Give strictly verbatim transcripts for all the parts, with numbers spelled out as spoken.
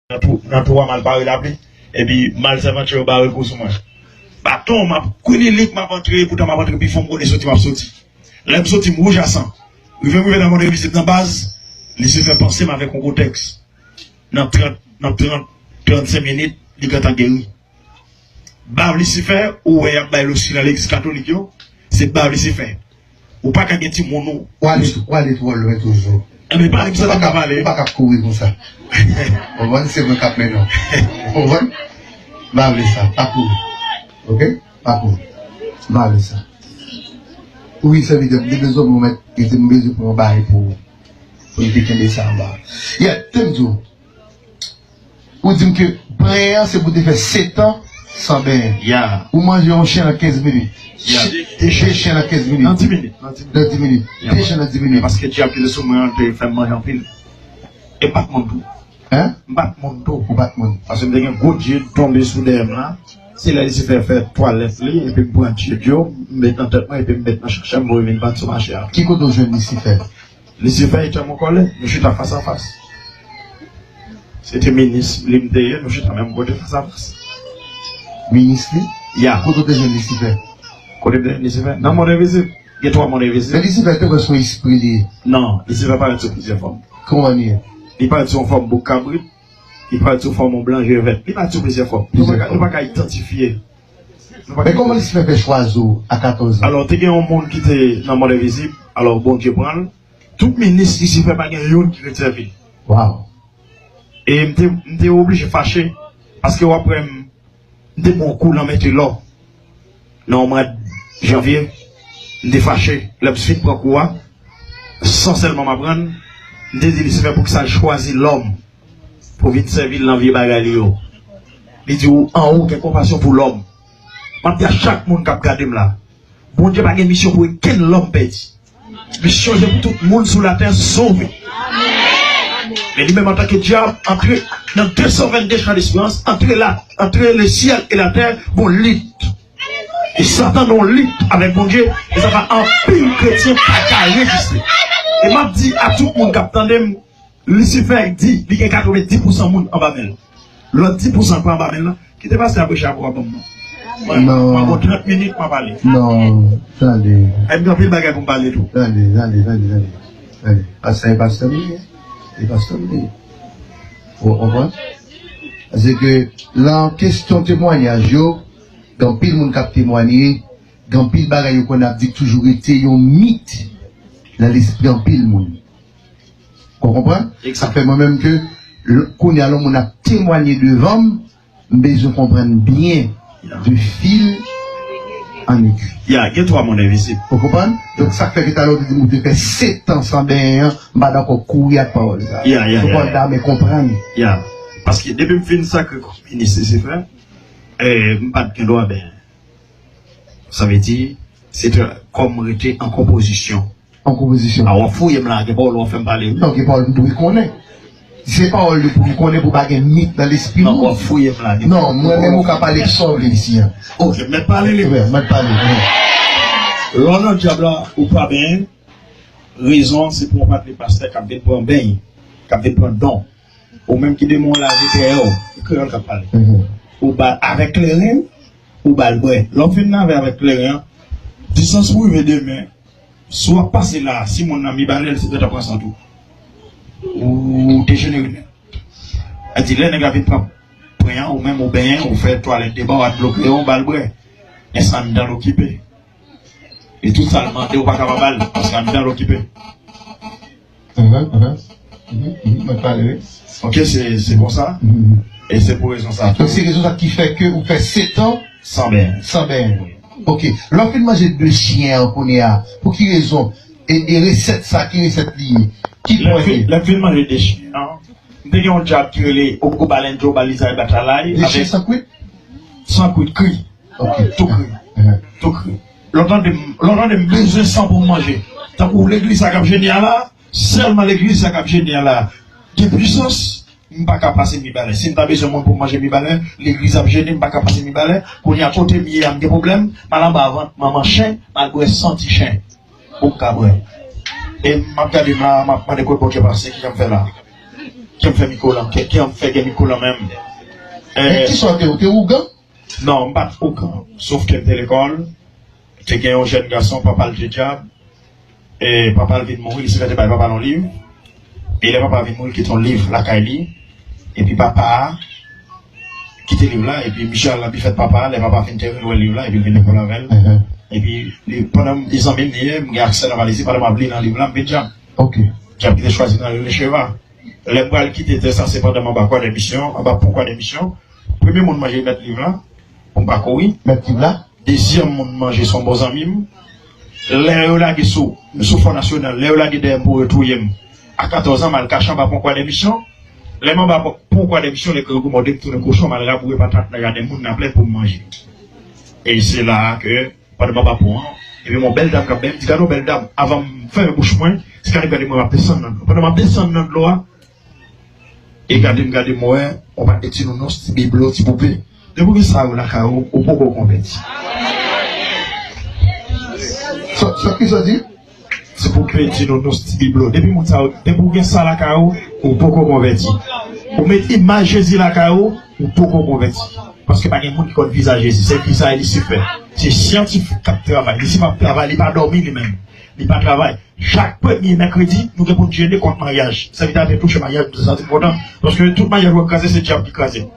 nan twou, nan twou a m al pare lapli. Epi malsèvant yo bare kou sou mwen. Baton, m ap kwinilik, m ap antre, poutan m ap antre pi fon m konnen soti m ap soti. Lè m soti, m wouj a san. Rive m rive nan Mòn Revizib nan baz, Lisifè panse m avèk yon gwo tèks. Nan trant, nan trant, trannsenk minit, li gentan geri. Bav Lisifè, ou wè y ap bay losi nan legliz katolik yo, se bav Lisifè. Ou pa ka gen timoun ou. Ou ale, ou ale twò lwen toujou. Enben, pa gen sa ta ka pale. Ou pa ka kouri konsa. Ou konprann? Se mwen k ap mennen w. Ou konprann? M pa vle sa. Pa kouri. Oke? Pa kouri. M pa vle sa. Wi, sèvitè, m te bezwen pou mèt, e te m bezwen pran bagay pou, pou li te kenbe sa anba. Yeah, te m di w. Ou di m ke benyen an se pou te fè setan san benyen. Yeah. Ou manje yon chen nan kenz minit. Yeah. De chen nan kenz minit. Nan dis minit. Nan dis minit. Nan dis minit. Yeah. De chen nan dis minit. Paske dyab ki te sou mwen an te fè m manje anpil. E m pa t moun tou. Hein? M pa t moun tou. Ou pa t moun. Paske m te gen gwo dye tonbe sou dèyè m la. Se lè Lisifè fè twalèt li, epi m pran dye dyo, m met nan tèt mwen, epi m met nan chak chen, m voye vin vann sou mache a. Ki kote w jwenn Lisifè? Lisifè e Tchamo Kòlè, nou chita fas a fas. Se te minis li m te ye, nou chita menm kote fas a fas. Minis li? Ya. Kote w te jwenn Lisifè? Kote m te jwenn Lisifè? Nan Mòn Envizib. Gen twa Mòn Envizib. Men Lisifè te kwè se yon espri li ye. Non, Lisifè parèt sou plizyè fòm. Kòman li ye? Li parèt sou yon fòm bouk kabrit, li parèt sou fòm yon blan je vèt. Li parèt sou plizyè fòm. Nou pa ka, nou pa ka idantifye. Nou pa ka. Men kòman Lisifè fè chwazi w a katòz an? Alò, te gen yon moun ki te nan Mòn Envizib, alò Bondye pran l. Tout minis Lisifè pa gen youn ki ret sèvi l. Wow. E m te, m te oblije fache, paske w ap wè m, m te pran yon kou nan mete lò nan yon mwa janvye. M te fache, lè m fin pran kou a, san sèlman m aprann, m te di Lisifè poukisa l chwazi lòm pou vin sèvi l nan vye bagay li yo. Li di ou anwo gen konpasyon pou lòm. M ap di a chak moun k ap gade m la, Bondye pa gen misyon pou okenn lòm pèdi. Misyon se pou tout moun sou latè sove. Men li menm antanke dyab, antre nan de san vennde chan desperans, antre la, antre le syèl e latè, bon lit. E Satan nan lit avèk Bondye, e sa fè anpil kretyen pa ka reziste. E m ap di a tout moun k ap tande m, Lisifè di li gen katrevenndis pousan moun anba men l. Lòt dis pousan k pa anba men l lan, kite pastè a preche apre w ap ban m non. Mwen, non. Mwen gon trant minit, mwen pale. Non, tande. E m gen anpil bagay pou m pale tou. Tande, tande, tande, tande. Tande. Pastè, e pastè m li ye. E pastè m li ye. Ou konprann? Paske lan kesyon temwayaj yo, gen anpil moun k ap temwaye, gen anpil bagay yo konn ap di k toujou rete yon mit nan lespri anpil moun. Ou konprann? Sa fè mwen menm ke l-, kounye a lè yon moun ap temwaye devan m, m bezwen konprann byen de fil an egui. Ya, gen twa Mòn Envizib. Ou konprann? Donk sa k fè ke talè w te di m ou te fè sèt an san benyen an, m pa dakò kouri ak pawòl sa. Ya, ya, ya. Ou konprann, men konprann. Ya. Paske depi m fin sakre kòm minis Lisifè, eh, m pa t gen dwa benyen. Sa vle di, se te kòm rete an konpozisyon. An konpozisyon. A, w ap fouye m la, gen pawòl w ap fè m pale, wi. Non, gen pawòl m dwe konnen. Se pawòl yo pou m konnen pou pa gen mit nan lespri moun. Non, w ap fouye m la, gen pawòl. Non, mwen menm ou ka pale k sa w vle isi a. Ok, mèt pale li. Wi, mèt pale, wi. Lè w nan dyab la, ou pa benyen, rezon an se pou yon patnè pastè k ap vin pran beny, k ap vin pran don. Ou menm ki demon lave dèyè w, e kreyòl k ap pale. Mhm. Ou ba avèk kleren, ou ba l bwè. Lè w fin lave avèk kleren an, distans pou rive demen, si w ap pase la, si moun nan mibalè l, se tèt ap pran san tou. Ou dejenere nèt. Sa di lè nèg la vin pran pwen an, ou menm ou benyen, ou fè twalèt deba, ou al dlo kleren, ou ba l bwè. Men se anndan l okipe. E tout sa l mande, ou pa ka pa ba l, paske anndan l okipe. Mhm, mhm. Mhm, mhm, mwen pale, wi. Ok, se, se konsa. Mhm. E se pou rezon sa tou. Donk, se rezon sa ki fè ke ou fè sèt an san benyen. San benyen. Ok. Lè w fin manje de chen an kounye a, pou ki rezon? E, e resèt sa, ki resèt li ye? Ki pwen li ye? Lè m fin manje de chen an, m te gen yon dyab ki rele Ogo Balen Djo, Baliza e Batalay. De chen san kwit? San kwit, kri. Ok. Tou kri. Mhm. Tou kri. Lè w tande m, lè w tande m bezwen san pou m manje. Tankou legliz sa k ap jene a la, sèlman legliz sa k ap jene a la. Gen pwisans, m pa ka pase mibalè. Si m ta bezwen moun pou m manje mibalè, legliz ap jene, m pa ka pase mibalè. Kounye a kote m ye a, m gen pwoblèm, m al anba vant manman chen, m al bwè san ti chen. Pou m ka bwè. E m ap gade m la, m ap mande kote Bondye pase, ki jan m fè la. Ki jan m fè mikwo lan, ki, ki jan m fè gen mikwo lan menm. Men kisa w te, ou te ougan? Non, m pa t ougan. Sof ke m te lekòl, te gen yon jèn gason, papa l te dyab, e papa l vin mouri, li sot bay papa l yon liv. E lè papa vin mouri, li kite yon liv lakay li. Epi papa a kite liv la, epi misye al nan bifèt papa a, lè papa fin te wè liv la, epi l vin lekòl avè l. Epi li, pandan m, li zanmi m li ye, m gen aksè nan valiz li, pandan m ap li nan liv la, m vin dyab. Ok. Dyab ki te chwazi nan rele Cheva. Lè m pral kite tè sa, se pandan m anba kwa de misyon, anba pon kwa de misyon. Premye moun manje mèt liv la, pou m pa kouri. Mèt liv la? Dezyèm moun manje se yon bon zanmi m. Lè yo lage sou, sou Fò Nasyonal, lè yo lage dèyè m pou yo touye m, a katòz an, m al kache anba pon kwa de misyon. Lè m anba pon, pon kwa de misyon, lè grangou mòde m tounen kochon, m al raboure patat nan jaden moun nan plè pou m manje. E se la a ke, pandan m anba pon an, epi yon bèl dam k ap bay m, di, "Gade yon bèl dam." Avan m fèmen bouch mwen, Tikarib gade mwen, m ap desann nan dlo. Pandan m ap desann nan dlo a, e gade m, gade m wè, yon pakèt ti nounos, ti biblo, ti poupe. Depi w gen sa yo lakay ou, ou poko konvèti. Sa, sa ki sa di? Ti poupe, ti nounos, ti biblo. Depi moun sa yo, depi w gen sa lakay ou, ou poko konvèti. Ou met imaj Jezi lakay ou, ou poko konvèti. Paske pa gen moun ki konn vizaj Jezi. Se vizaj Lisifè. Se syantifik k ap travay. Lisifè ap travay, li pa dòmi li menm. Li pa travay. Chak premye mèkredi, nou gen pou n jene kont maryaj. Sèvitè a te touche maryaj, sa te enpòtan. Paske tout maryaj w ap kraze, se dyab ki kraze.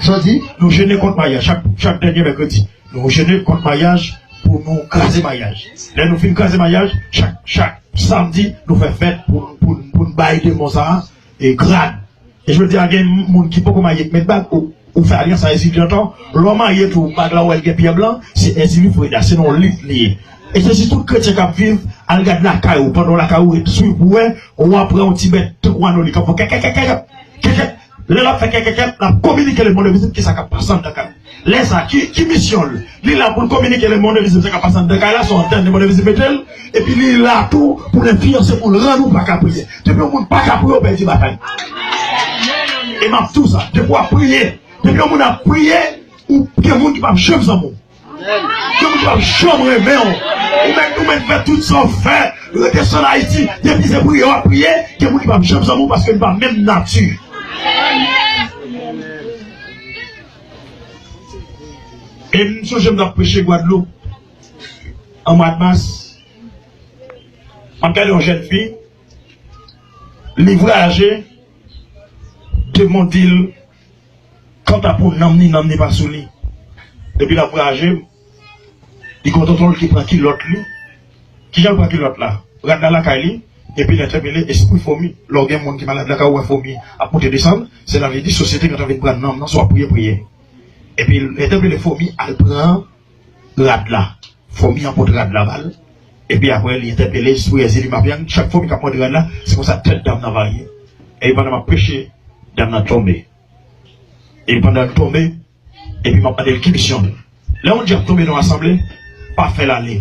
Sa w di? Nou jene kont maryaj. Chak, chak dènye mèkredi, nou jene kont maryaj pou nou kraze maryaj. Lè nou fin kraze maryaj, chak, chak samdi, nou fè fèt pou, pou, pou n bay demon sa a, e grad. E jodi a, gen moun ki poko marye k met bag, ou, ou fè alyans a Ezili antan, lè w marye tou, bag la ou wè l gen pyè blan, se Ezili Freda, se nan yon lit li ye. E se si tout kretyen k ap viv, al gad lakay ou, pandan w lakay ou, ret swiv pou wè, w ap pran yon ti bèt, tankou anolik, k ap fè kèkèkèkè, kèkèt. Lè l ap fè kèkèkèt, l ap kominike lemonn envizib kisa k ap pase anndan kay ou. Lè sa, ki, ki misyon l? Li la pou l kominike lemonn envizib sa k ap pase anndan kay la, se yon antèn lemonn envizib mete l, epi li la tou pou l enfliyanse, pou l rann ou pa ka priye. Depi yon moun pa ka priye, ou pèdi batay. E m ap di w sa, depi w ap priye, depi yon moun ap priye, ou gen moun ki p ap janm zanmi w. Gen moun ki p ap janm renmen w. Ou mèt, ou mèt fè tout sa w fè, redesann Ayiti, depi se priye w ap priye, gen moun ki p ap janm zanmi w paske n pa menm nati. E m sonje m t ap preche Gwadloup an mwa mas. M ap gade yon jèn fi, li vwayaje, demon di l, kanta pou nanm ni, nanm ni pa sou li. Depi l ap vwayaje, li gen yon tonton l ki pran kilòt li. Kijan l pran kilòt la? Rad la lakay li, epi l entèpele espri fomi. Lè w gen moun ki malad lakay ou, wè fomi ap monte desann, se la vle di sosyete gentan vin pran nanm nan, swa priye, priye. Epi l entèpele fomi al pran rad la. Fomi an pot rad la ba l. Epi apre, li entèpele espri Ezili Mafya. Chak fomi k ap mòde rad la, se konsa tèt dam nan varye. Epi pandan m ap preche, dam nan tonbe. Epi pandan l tonbe, epi m ap mande l ki misyon l. Lè yon dyab tonbe nan yon asanble, pa fè l ale.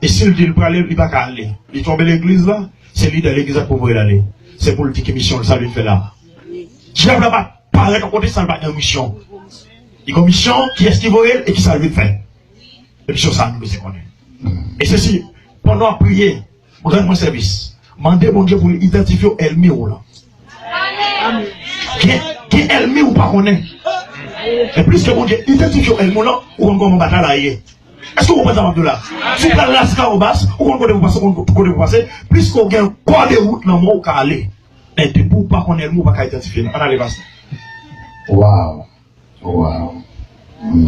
E si l di l prale, li pa ka ale. Li tonbe legliz la, se lidè legliz la k pou voye l ale. Se pou l di ki misyon l, sa l vin fè la. Dyab la pa parèt yon kote san l pa gen yon misyon. Li gen yon misyon, kiyès ki voye l e kisa l vin fè. E misyon sa a nou bezwen konnen. E se si, pandan w ap priye, rann mwen sèvis. Mande Bondye pou l idantifye w ènmi w lan. Gen, gen ènmi ou pa konnen. Men plis ke Bondye idantifye w ènmi w lan, ou konn kòman batay la ye. Èske w konprann sa m ap di w la? Si w pral Las Cahobas, ou konn kote pou pase, ou konn kote pou pase. Plis ke w gen kòde wout nan men w, ou ka ale. Men depi w pa konn ènmi w, ou pa ka idantifye l. Ann ale, pastè. Wow. Wow. Mm.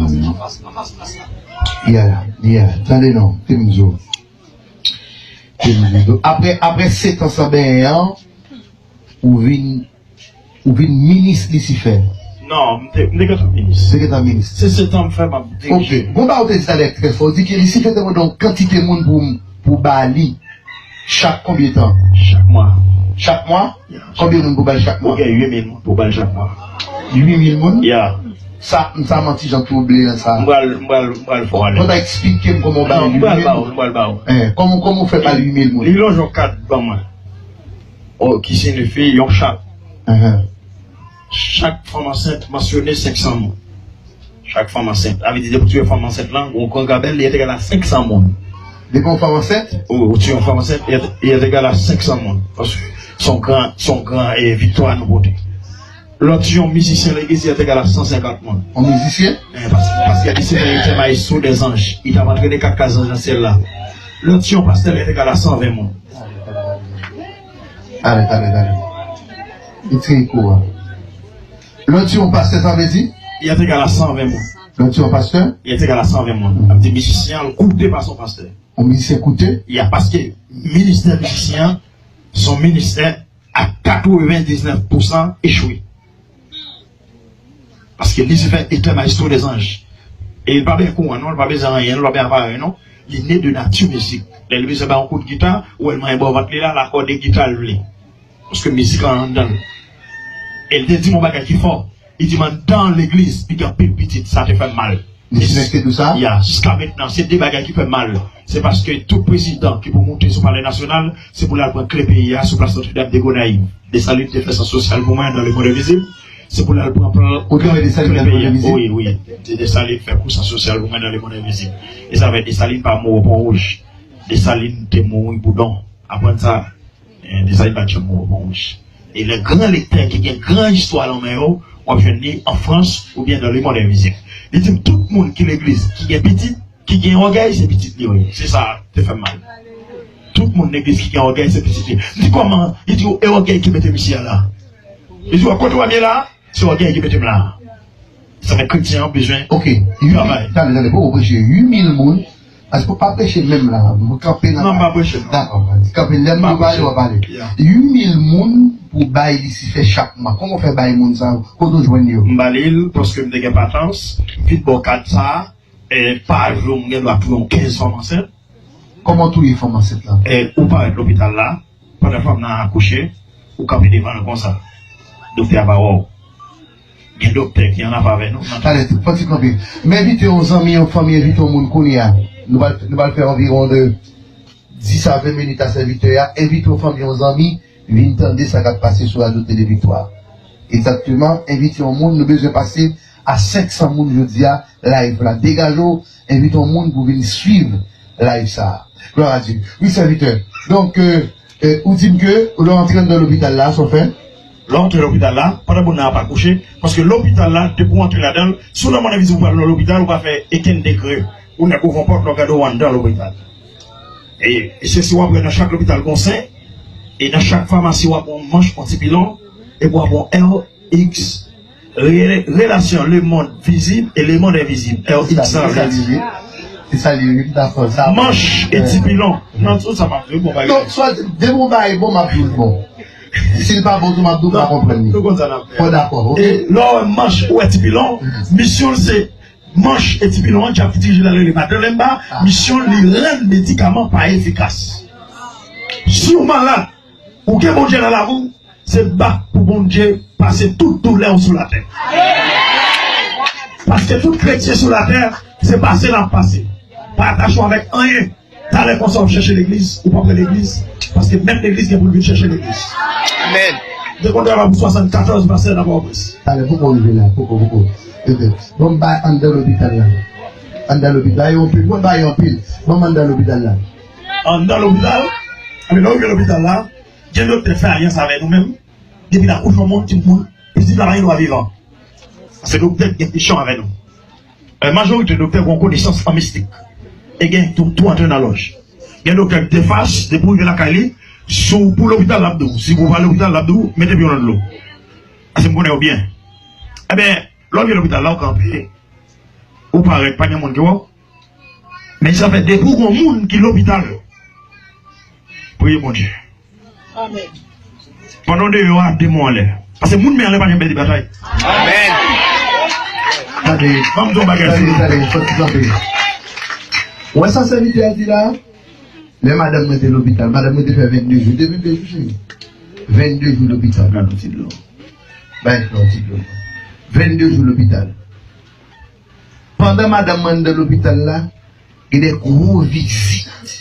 Yeah, yeah. Tande non, te m di w. Te m di w. Apre, apre sèt an san benyen an, ou vin, ou vin minis Lisifè. Non, m te, m te gentan minis. Te gentan minis. Se sèt an m fè, m ap dirije. Ok. Gon bagay ou te di talè trè fò. Ou di ke Lisifè te mande yon kantite moun pou, pou ba li. Chak konbyen tan? Chak mwa. Chak mwa? Yeah. Konbyen moun pou ba l chak mwa? Ou gen uit mil moun pou ba l chak mwa. Uit mil moun? Yeah. Sa, sa manti jan twoble an sa. M pral, m pral, m pral fè w alèz. Konn eksplike m kòman w ba l uit mil moun. Non, m pral ba w, m pral ba w. Eh, kòman, kòman w fè ba l uit mil moun? Li lonje yon kat ban mwen. Oh, ki siyifi yon chat. Uh-huh. Chak fanm ansent mansyone senk san moun. Chak fanm ansent. Sa vle di, depi w tiye fanm ansent lan, ou pran gabèl, li entegal a senk san moun. Depi yon fanm ansent? Ou, ou tiye yon fanm ansent, li ent-, li entegal a senk san moun. Paske Se yon gran, se yon gran eh, viktwa nou pote. Lòt jou, yon mizisyen legliz li te egal a san senkant moun. Yon mizisyen? Eh, pas- Paske li se te maestro des anges. Li t ap antrene kat kaz anj nan syèl la. Lòt jou, yon pastè li te egal a san ven moun. Tande, tande, tande. Li tire kou a. Lòt jou, yon pastè, sa vle di? Li te egal a san ven moun. Lòt jou, yon pastè? Li te egal a san ven moun. Ap di mizisyen an koute pa son pastè. Yon mizisyen koute? Ya, paske ministè mizisyen an se yon ministè a katrevendiznèf pousan echwe. Paske Lisifè e te maestro des anges. E li pa bezwen kouran non, li pa bezwen anyen, li pa bezwen aparèy non. Li ne de nati mizik. Lè li bezwen bay yon kout gita, ou wè l manyen bò vant li la, l akòde gita l vle. Paske mizik lan anndan l. E li te di m yon bagay ki fò. Li di m anndan legliz, li gen anpil pitit, sa te fè m mal. Misye te di w sa? Ya, jiska mentnan, se de bagay ki fè m mal. Se paske tout prezidan ki pou moute sou palè nasyonal, se pou l al pran kle peyi a sou plas Notre Dame de Gonayiv. Desalin te fè sa sosyal pou mwen nan lemonn envizib. Se pou l al pran plan. Ou te wè Desalin nan lemonn envizib? Wi, wi. Desalin fè kou sa sosyal pou mwen nan lemonn envizib. E sa fè Desalin pa mouri pon wouj. Desalin te mouri boudon. Aprann sa. Desalin pa t janm mouri pon wouj. E lè gran lektè ki gen gran istwa lan men yo, w ap jwenn li an Frans oubyen nan lemonn envizib. Li di m tout moun ki legliz ki gen pitit, ki gen ògèy, se pitit li yo ye. Se sa te fè m mal. Tout moun legliz ki gen ògèy, se pitit li. M di kòman? Li di e ògèy ki mete misye a la. Li di w kote w ap ye la? Se ògèy ki mete m la. Sa fè kretyen an bezwen travay. Ok. Tande, tande, poko preche. Uit mil moun. Paske w pa preche menm la. Mwen kanpe nan. Non, m pa preche, non. Dakò. Kanpe lè m pale, w ap pale. Uit mil moun pou bay Lisifè chak mwa. Kòman w fè bay moun sa yo? Kote w jwenn yo? M ba li l paske m te gen patans. M fin ba w kad sa. E pa jou m gen dwa touye yon kenz fanm ansent. Kòman w touye fanm ansent lan? E ou parèt lopital la, pandan fanm nan akouche, ou kanpe devan l konsa. Doktè a pa wè w. Gen doktè ki annafè avè nou. Talè, fò ti kanpe. M envite yon zanmi, yon fanmi, envite yon moun kounye a. Nou pral, nou pral fè anviwon de dis a ven minit a sèvitè a. Envite yon fanmi, yon zanmi, vin tande sa k ap pase sou Radyo Tele Viktwa. Egzakteman, envite yon moun, nou bezwen pase a senk san moun jodi a, live la. Degaje w, envite yon moun pou vin swiv live sa a. Glwa a Dye. Wi, sèvitè. Donk, euh, euh, ou di m ke lè w antre anndan lopital la, sa w fè? Lè w antre lopital la, pandan moun nan ap akouche, paske lopital la, depi w antre ladan l, si w nan mond envizib ou pral nan lopital, ou pa fè okenn degrè. Ou nèk ouvè yon pòt, lè w gade w anndan lopital. E, e se si w ap wè nan chak lopital gon sen, e nan chak famasi w ap wè yon manch, yon ti pilon, epi w ap wè yon L X, rele-, relasyon lemonn vizib e lemonn envizib. L X sa vle di. Se sa li ye, wi, m dakò. Sa manch e ti pilon. Nan tout sa m ap di w, bon bagay. Donk, swa depi w bay bon, m ap di w bon. Si l pa bon tou, m ap di w m pa konprann li. Nou konn sa n ap fè. Bon, dakò, ok. E lè w wè manch, ou wè ti pilon, misyon l se manch e ti pilon an, djab ki dirije l la rele Madan Lenba, misyon l li rann medikaman pa efikas. Si w malad, ou gen Bondye nan lavi w, se bat pou Bondye pase tout doulè w sou latè. Paske tout kretyen sou latè, se pase n ap pase. Pa atache w avèk anyen. Talè konsa w ap chèche legliz, ou p ap wè legliz, paske menm legliz gen pou l vin chèche legliz. Amèn. M te konn travay pou swasannkatòz pastè nan Pòtoprens. Talè, poko rive la, poko, poko. Ban m bay anndan lopital la. Anndan lopital la, yo anpil, mwen bay yo anpil. Ban m anndan lopital la. Anndan lopital, anben lè w rive lopital la, gen doktè k fè alyans avè nou menm, depi l akouche yon moun, timoun, pitit la pa gen dwa vivan. Paske doktè gen kesyon avè nou. Majorite doktè gen yon konesans an mistik. E gen tou, tou antre nan lòj. Gen doktè ki te fas, depi w rive lakay li, si w pou lopital l ap di w, si w pa lopital l ap di w, mete pye w nan dlo. Paske m konnen yo byen. Enben, lè w rive lopital la, w kanpe, ou parèt, pa gen moun ki wè w. Men sa fè depi w gon moun ki lopital, priye Bondye. Pandan w deyò a, demon anlè. Paske moun men anlè pa janm pèdi batay. Amèn. Tande, ban m di w yon bagay sou nou. Tande, tande, fò ti kanpe. Ou wè sa sèvitè a di la? Lè madanm mwen te lopital, madanm mwen te fè vennde jou. Te vennde jou, cheri? Vennde jou lopital. Bay yon ti dlo. Vennde jou lopital. Pandan madanm mwen anndan lopital la, gen de gwo vizit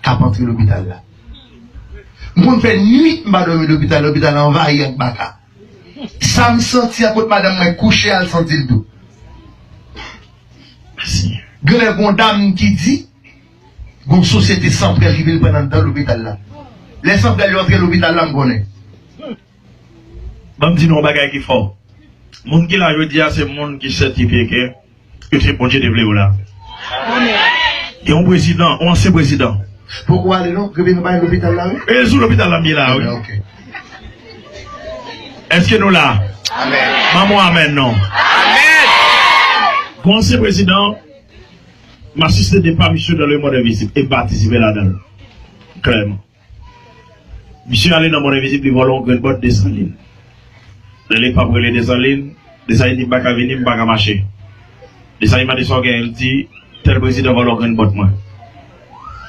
k ap antre lopital la. M konn fè nwit m pa dòmi lopital, lopital la anvayi ak baka. Sa m santi a kot madanm mwen kouche a, l santi l tou. Genlè gon dam ki di, gon sosyete sanprèl ki vin pran l anndan lopital la. Lè sanpwèl yo antre lopital la, m konnen. Ban m di nou yon bagay ki fò. Moun ki la jodi a, se moun ki sètifye ke, ke se Bondye te vle yo la. Gen yon prezidan, yon ansyen prezidan. Poko ale non, kenbe nou bay lopital la, wi. E sou lopital la, m ye la, wi. Ok. Èske nou la? Amèn. Ban m yon amèn, non. Amèn. Yon ansyen prezidan, m asiste depa misye dans le monde invisible e m patisipe ladan l. Klèman. Misye ale nan mond envizib, li vòlè yon grenn bòt Desalin. Lè Lepap rele Desalin, Desalin di, "M pa ka vini, m pa ka mache." Desalin mande sa w genyen, li di, "Tèl prezidan vòlè yon grenn bòt mwen."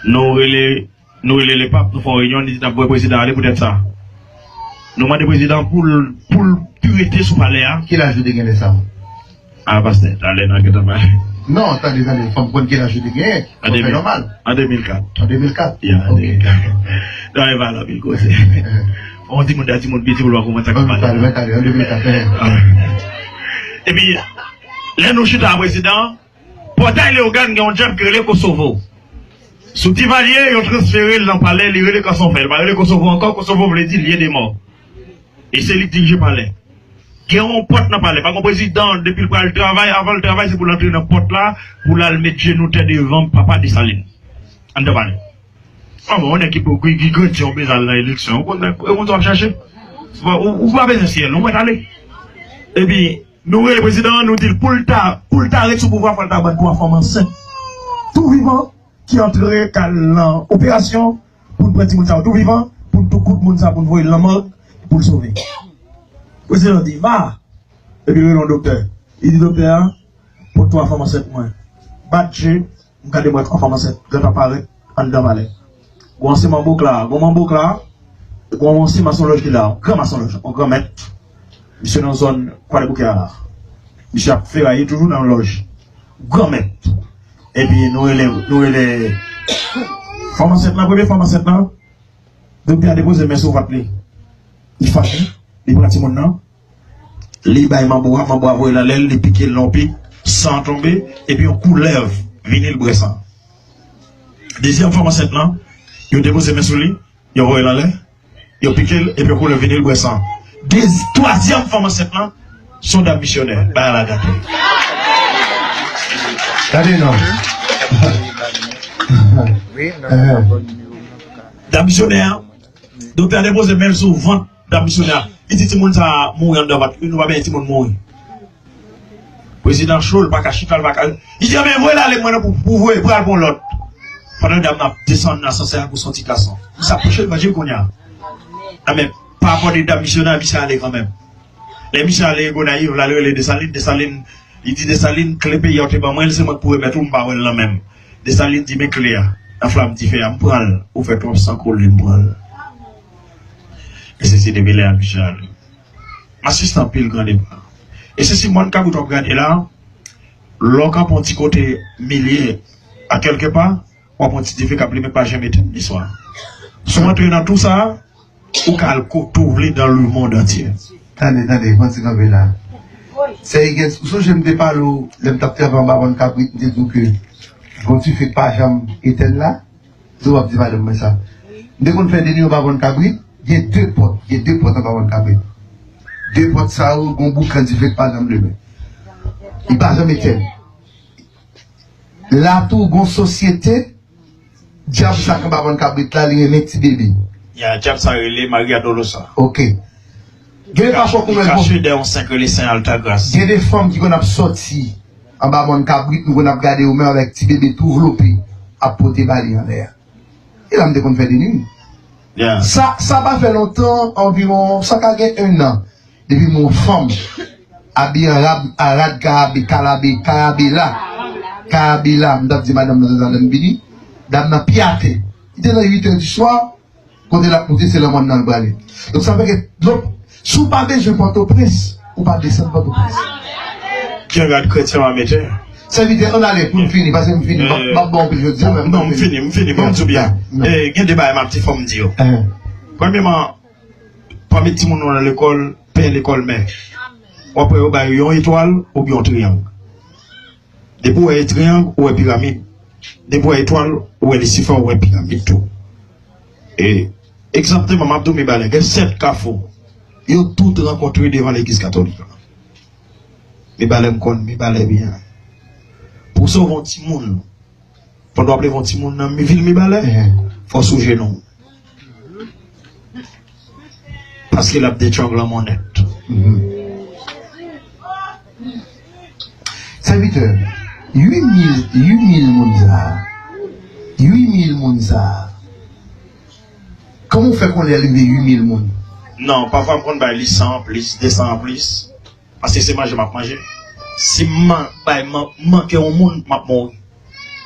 Nou rele, nou rele Lepap, nou fè yon reyinyon, li di, "N ap voye prezidan ale poutèt sa." Nou mande prezidan pou l, pou l pi rete sou palè a. Ki laj ou te gen lè sa a? A, pastè, talè n ap gentan pale. Non, tande, tande, fò m konn ki laj ou te genyen. An de mil, an de mil kat. An de mil kat? Ya, an de mil kat. Talè pa la, pil koze. On timoun, de timoun piti pou l pa konprann sa k ap pale. Talè, talè, an de mil kat, eh. Epi, lè nou chita a prezidan, Pòtay Leyogàn gen yon djab ki rele Kosovo. Sou Divalye, yo transfere l nan palè, li rele Kanson Fè. Li pa rele Kosovo ankò, Kosovo vle di lye de mò. E se li k dirije palè. Gen yon pòt nan palè. Pa gen prezidan, depi l pral travay, avan l travay, se pou l antre nan pòt la, pou l al met jenou tè devan papa Desalin. Anndan palè. Kòman yon nèg ki pou, ki, ki grandi yon bezal nan eleksyon, ou konn, ou konn sa w ap chache? Ou, ou, ou pa bezwen syèl, non, mwen t ale. Epi, nou rele prezidan an, nou di l pou l ta, pou l ta ret sou pouvwa, fò l ta ban twa fanm ansent tou vivan ki antre k al nan operasyon pou n pran timoun sa yo tou vivan, pou n tou kout moun sa, pou n voye l nan mòg, pou l sove. Prezidan di, "Ma!" Epi rele yon doktè. Li di doktè a, "Pot twa fanm ansent mwen." Bat je, m gade m wè twa fanm ansent gentan parèt anndan palè. Gon ansyen manbouk la, gon manbouk la, gon ansyen masonlòj ki la, yon gran masonlòj, yon granmèt. Misye nan zòn Kwadèboukè a la. Misye ap feraye toujou nan yon lòj. Granmèt. Epi nou rele, nou rele fanm ansent lan, premye fanm ansent lan, doktè a depoze men sou vant li. Li fache, li pran timoun nan, li bay manbo a, manbo a voye l anlè l, li pike l nan yon pik, san an tonbe, epi yon koulèv vini, l bwè san. Dezyèm fanm ansent lan, yo depoze men sou li, yo voye l anlè, yo pike l, epi yon koulèv vini, l bwè san. Dezi-, twazyèm fanm ansent lan, se yon dam misyonè, bagay la gate. Gade non. Dam misyonè an, doktè a depoze men l sou vant dam misyonè a. Li di, "Timoun sa a mouri anndan vant li, nou pa benyen timoun mouri." Prezidan cho, l pa ka chita, l pa ka. Li di, "Anben, voye l ale, mwen, non, pou, pou voye, pral pou lòt." Pandan dam nan ap desann nan asansè a pou soti gason. Misye ap preche levanjil kounye a. Anben, pa rapò de dam misyonè, misye ale kanmenm. Lè misye ale Gonayiv, l al rele Desalin, Desalin, li di, "Desalin, kle peyi a w te ban mwen, se mwen k pou remèt ou, m pa wè l nan men m." Desalin di, "Men kle a, nan flanm dife a, m pran l, ou fè twòp san koule, m pran l." E se, se depi lè a, misye ale. M asiste anpil gran depa. E se si mòn kabrit w ap gade la, lè w kanpe yon ti kote milye a kèlkepa, w ap wè yon ti dife k ap limen, pa janm etenn le swa. Si w antre nan tou sa a, ou ka al kote w vle dans le monde entier. Tande, tande, fè yon ti kanpe la. Sè Igèt, ou sonje m te pale w, lè m t ap travay anba mòn kabrit, m te di w ke gon dife k pa janm etenn la? Di w ap di madanm mwen sa. M te konn fè deni anba mòn kabrit, gen de pòt, gen de pòt anba mòn kabrit. De pòt sa yo, gon boukan dife k pa janm limen. Li pa janm etenn. La tou, gon sosyete, dyab sa k anba mòn kabrit la, li renmen ti bebe. Ya, dyab sa rele Maria Dolorosa. Ok. Gen de pafwa ou konn wè gon, kache dèyè yon sen k rele Sen Altagras. Gen de fanm ki konn ap sòti anba mòn kabrit, nou konn ap gade yo menm avèk ti bebe tou vlope, ap pote ba li anlè a. E la m te konn fè deni. Ya. Sa, sa pa fè lontan, anviwon, sa ka gen en an, depi m wè yon fanm abiye an rad, an rad karabe, karabe, karabe la. Karabe la, m t ap di madanm nan, madanm vini, dam nan pye atè. Li te nan uit è di swa, kote l ap moute, se nan mòn nan l prale. Donk, sa vle ke, donk, si w pa bezwen Pòtoprens, ou pa desann Pòtoprens. Ki rad kretyen w a mete? Sèvitè, ann ale pou n fini, paske m fini. M ap, m ap ba w anpil jodi a, men non, m fini, m fini, ban m di w byen. Eh, gen de bagay m ap di, fò m di yo. Premyèman, pami timoun nou nan lekòl, pè lekòl mè. W ap wè yo ba yo yon etwal oubyen yon triyang. Depi w wè triyang, ou wè piramid. Depi w wè etwal, ou wè Lisifè, ou wè piramid tou. E, Egzakteman, m ap di w, Mibalè gen sèt kafou. Yo tout rankontre devan legliz katolik la. Mibalè, m konn Mibalè byen. Pou w sove yon timoun, pandan w ap leve yon timoun nan vil Mibalè, fò w sou jenou w. Paske l ap detrangle yon moun nèt. Sèvitè, uit mil, uit mil moun sa a, uit mil moun sa a, kòman w fè konnen l rive uit mil moun? Non, pafwa m konn bay li san anplis, de san anplis. Paske se manje m ap manje. Si m man-, bay man-, manke yon moun, m ap mouri.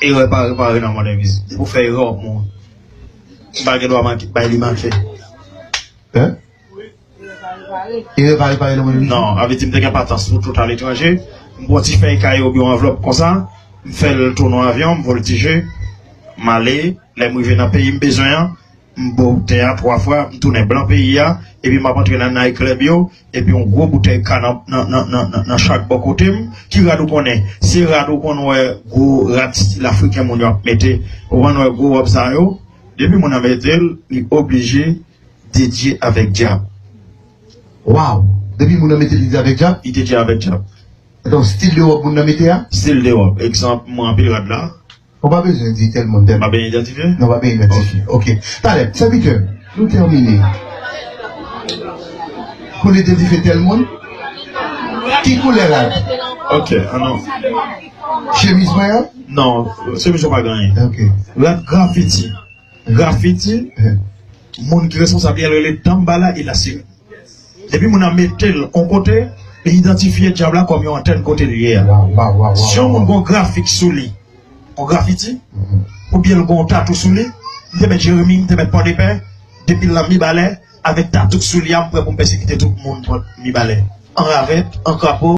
Erè pa repare nan mond envizib. Depi w fè erè, w ap mouri. M pa gen dwa manke, bay li manke. Hein? Erè pa repare nan mond envizib? Non, avè di m te gen patans pou tout aletranje. M pran ti fèy kaye oubyen yon anvlòp konsa, m fè l tounen yon avyon, m voltije, m ale, lè m rive nan peyi m bezwen an, m ba w tè a twa fwa, m tounen blan peyi a, epi m ap antre nan night club yo, epi yon gwo boutèy ka nan, nan, nan, nan, nan, nan chak bò kote m, ki rad ou konnen? Se rad ou konn wè gwo rad stil afriken moun yo ap mete, ou konn wè gwo wòb sa yo, depi moun nan mete l, li oblije dedye avèk dyab. Waw! Depi moun nan mete l, li dedye avèk dyab? Li dedye avèk dyab. Donk, stil de wòb moun nan mete a? Stil de wòb. Egzanp, mwen anpil rad la. Ou pa bezwen di tèl moun, tèl moun. Pa bezwen idantifye? Non, pa bezwen idantifye. Ok. Talè, sèvitè, nou tèmine. Pou nou idantifye tèl moun? Ki koulè rad? Ok, anon. Chemiz mwen an? Non, chemiz ou pa gen anyen. Ok. Rad grafiti. Grafiti, moun ki responsab li a rele Dambala Elasire. Depi moun nan mete l yon kote, li idantifye dyab la kòm yon antèn kote li ye a. Waw, waw, waw, waw. Si yon moun gen yon grafik sou li, yon grafiti, oubyen l gen yon tatou sou li, m te mèt Jeremi, m te mèt Pòdepè, depi l nan Mibalè, avèk tatou k sou li a, m prè pou m pèsekite tout moun Mibalè. An ravèt, an krapo.